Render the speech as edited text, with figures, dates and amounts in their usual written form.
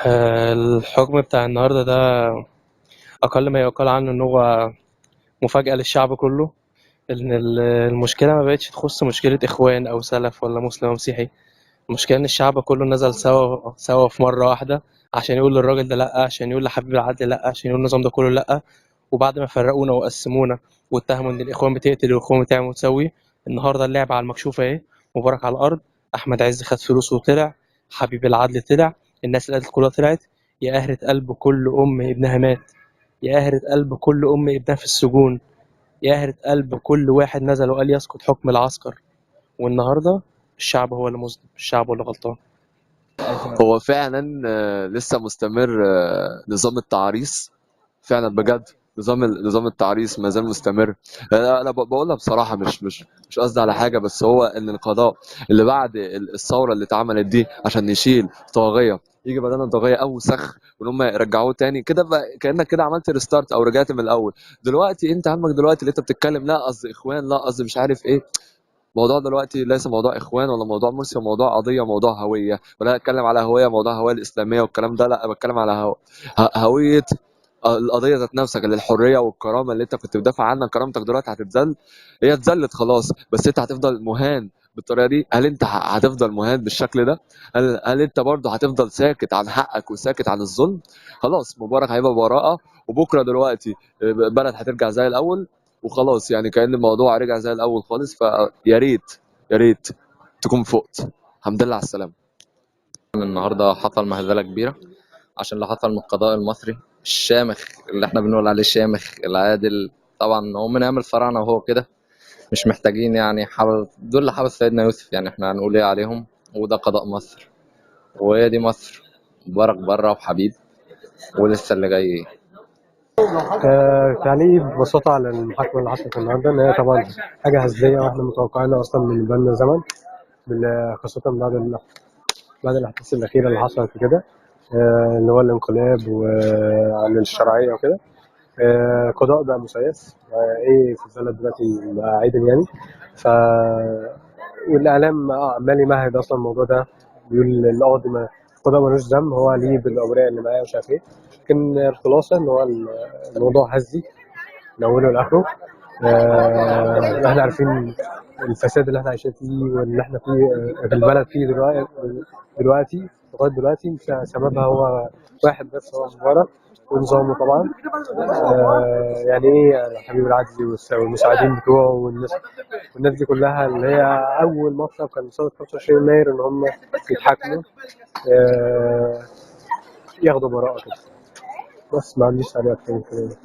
الحكم بتاع النهارده ده أقل ما يقال عنه إن هو مفاجأة للشعب كله. إن المشكلة ما بقتش تخص مشكلة إخوان أو سلف ولا مسلم أو مسيحي. المشكلة إن الشعب كله نزل سوا سوا في مرة واحدة عشان يقول للراجل ده لأ، عشان يقول لحبيب العدل لأ، عشان يقول النظام ده كله لأ. وبعد ما فرقونا وقسمونا واتهموا إن الإخوان بتقتل والإخوان بتعمل وتسوي، النهارده اللعبة على المكشوفة إيه؟ مبارك على الأرض، أحمد عز خد فلوسه وطلع، حبيب العدل طلع، الناس اللي قتلت كلها طلعت. يا قهرة قلب كل أم ابنها مات، يا قهرة قلب كل أم ابنها في السجون، يا قهرة قلب كل واحد نزل وقال يسقط حكم العسكر. والنهارده الشعب هو اللي مظلوم، الشعب هو اللي غلطان. هو فعلا لسه مستمر، نظام التعريس فعلا بجد. نظام التعريس ما زال مستمر. انا بقولها بصراحه، مش قصدي على حاجه، بس هو ان القضاء اللي بعد الثورة اللي اتعملت دي عشان نشيل طاغية، يجي بدلنا طاغية اوسخ، وان هم يرجعوه تاني كده بقى، كانك كده عملت restart او رجعت من الاول. دلوقتي انت همك دلوقتي اللي انت بتتكلم، لا قصدي اخوان، لا قصدي مش عارف ايه. موضوع دلوقتي ليس موضوع اخوان ولا موضوع مرسي، موضوع قضيه، موضوع هوية. ولا اتكلم على هويه، موضوع هوية الاسلامية والكلام ده، لا بتكلم على هوية القضية ذات نفسك، اللي الحرية والكرامة اللي انت كنت بتدافع عنها. كرامتك دلوقتي هتتذل، هي اتذلت خلاص، بس انت هتفضل مهان بالطريقة دي. هل انت هتفضل مهان بالشكل ده؟ هل انت برضه هتفضل ساكت عن حقك وساكت عن الظلم؟ خلاص مبارك هيبقى براءه، وبكره دلوقتي البلد هترجع زي الاول وخلاص، كأن الموضوع رجع زي الأول خالص. فيا ريت، يا ريت تكون فقت. الحمد لله على السلامة. النهارده حصل مهزلة كبيرة عشان اللي حصل من القضاء المصري الشامخ، اللي احنا بنقول عليه الشامخ العادل. طبعا هو من ايام الفراعنة وهو كده، مش محتاجين حبس دول اللي حبس سيدنا يوسف، احنا هنقول ايه عليهم؟ وده قضاء مصر، وهي دي مصر. مبارك بره وحبيب، ولسه اللي جاي ايه. تعليق ببساطة على المحاكمة اللي حصلت النهاردة، إن هي طبعاً حاجة هزلية وإحنا متوقعينها أصلاً من بقالنا زمن، خاصة بعد الأحداث الأخيرة اللي حصلت وكده، اللي هو الانقلاب وعن الشرعية وكده. قضاء بقى مسيس، إيه في البلد دلوقتي بقى عدل يعني. والإعلام عمال يمهد أصلاً الموضوع ده، بيقول القاضي القضاء ملوش ذنب، هو ليه بالأوراق اللي معاه ومش عارف إيه. لكن الخلاصة إن هو الموضوع هزي من أوله لآخره. إحنا عارفين الفساد اللي إحنا عايشين فيه واللي إحنا فيه، في البلد فيه دلوقتي لغاية دلوقتي مش سببها هو واحد بس، هو مبارك ونظامه طبعاً. يعني إيه حبيب العدلي والمساعدين بتوعه والناس دي كلها اللي هي أول مطلب كان ثورة 25 يناير إن هم يتحاكموا، ياخدوا براءة كده. بس ما عنديش تعليق أكتر من كده.